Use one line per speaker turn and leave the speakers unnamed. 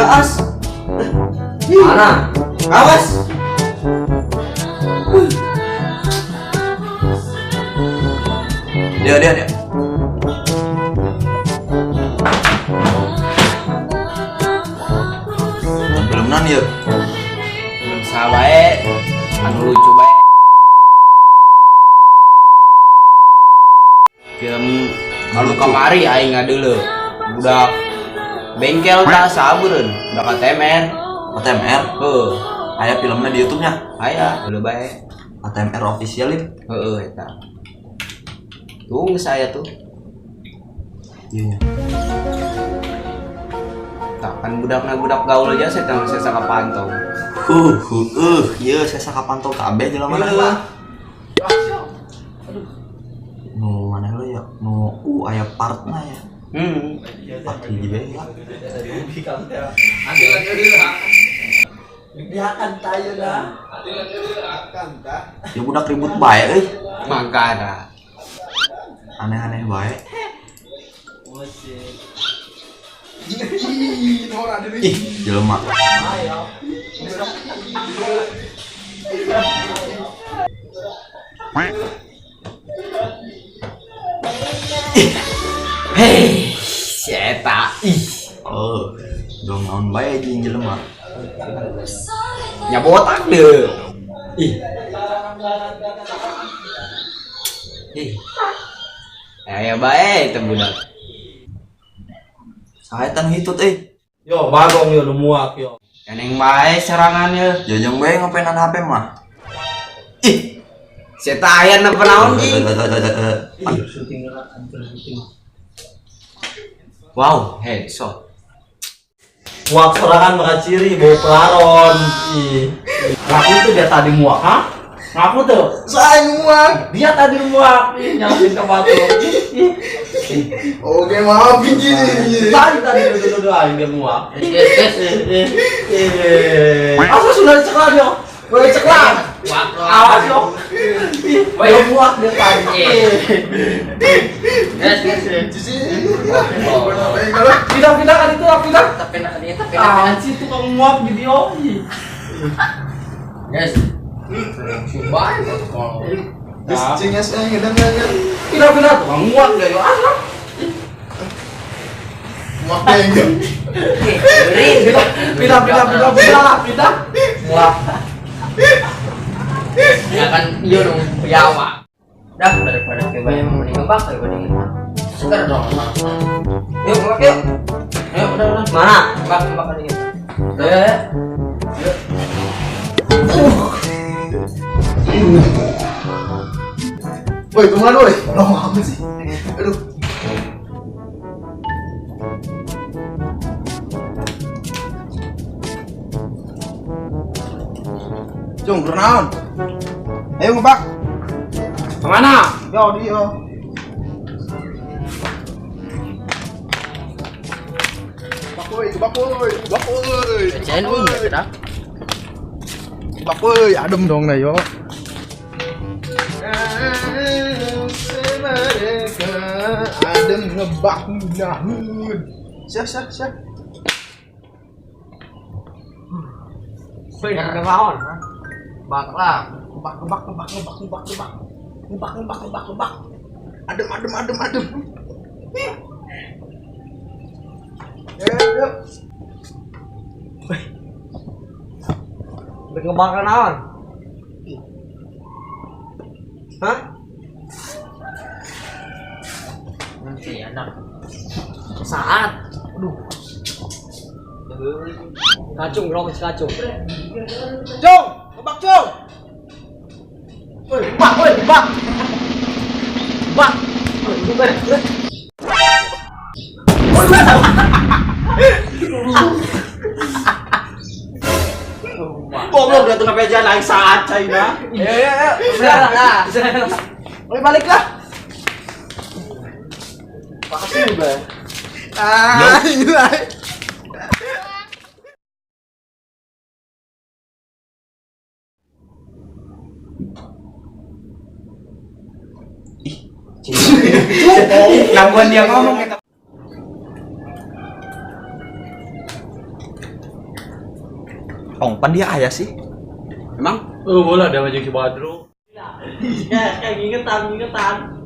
Ya as.
Mana?
Awas.
Dia dia dia. Belum nan ya.
Belum sabae anu lucu bae. Film kalau kamari aing ngadeuleu. Budak bengkel tah sabureun, budak ATMR.
ATMR.
Heuh,
Aya filmnya di YouTube-nya.
aya deuleu bae.
ATMR official itu.
Heeh eta. Tuh geus aya tuh.
Iya.
Tah kan budakna budak gaul aja saya teh saya kapantau.
Ieu saya kapantau kabeh jelema mana. Nu mana heula ya? Nu aya partna ya. Part hiji bae lah.
Biakan tayo dah.
Ya budak ribut bae euy.
Mangkana.
Aneh-aneh bae. Ih, jelema.
Hei, si eta ih.
Oh, dong naon bae jeung jelema.
Nya botak deh. Ih. Ih. Aya bae teh budak.
Saha eta nu hitut euy?
Yo, bagong yo nu muak yo.
Eneng bae serangan ye.
Jajang bae ngopenan HP mah. Ih.
Si eta aya napa naon jing? Wow, headshot.
Muak serangan maka ciri bau pelaron. Ih. Ngaku tuh dia tadi muak, ha? Ngaku tuh.
Saya muak.
Dia tadi muak. Ih, nyalain ke batu. Ih.
Oke, maaf biji.
Tadi tadi duduk-duduk aing dia muak. Asa sudah diceklan yo. Boleh ceklan. Awas yo. Dia muak dia tadi. Pindah-pindah kan itu, pindah. Ah, si tukang muak video.
Guys.
Pindah-pindah tukang muak dia yo. Ah,
Muak deh.
pindah pindah pindah pindah pindah. Muak.
Ya kan iya dong, Jawa. Dah daripada kayak banyak mending ngebak kayak mending seger dong. Yuk, ngebak yuk. Ayo, udah udah. Mana? Ngebak ngebak kali ini. Ya. Yuk.
Woi, kemana woi? Lama amat sih. Aduh. Cung, bernaon? Ayo ngebak.
Kemana?
Yo, dia. Bak woi, bak woi, bak woi.
Cen woi, dah.
Bak woi, adem dong nah yo. Adem ngebak nahun. Syah, syah, syah.
Woi, naon? Bak lah.
Ngebak, ngebak, ngebak, ngebak, ngebak, ngebak. Ngebak, ngebak, ngebak, ngebak. Adem, adem, adem, adem. Ayo,
Ngebak naon? Hah? Nanti anak. Saat. Aduh. Kacung, rok kacung.
Cung, ngebak cung.
Woi, ngebak, woi, ngebak. Ngebak. Goblok dia tuh ngapain jalan aing saat China.
Ayo, ayo, ayo.
Udah lah.
Woi, balik lah. Makasih, Bang. Ah, gila.
Gangguan dia ngomong eta.
Tong pan dia aya sih.
Emang?
Oh, bola dia mah jeung si Badru.
Kayak ngingetan, ngingetan.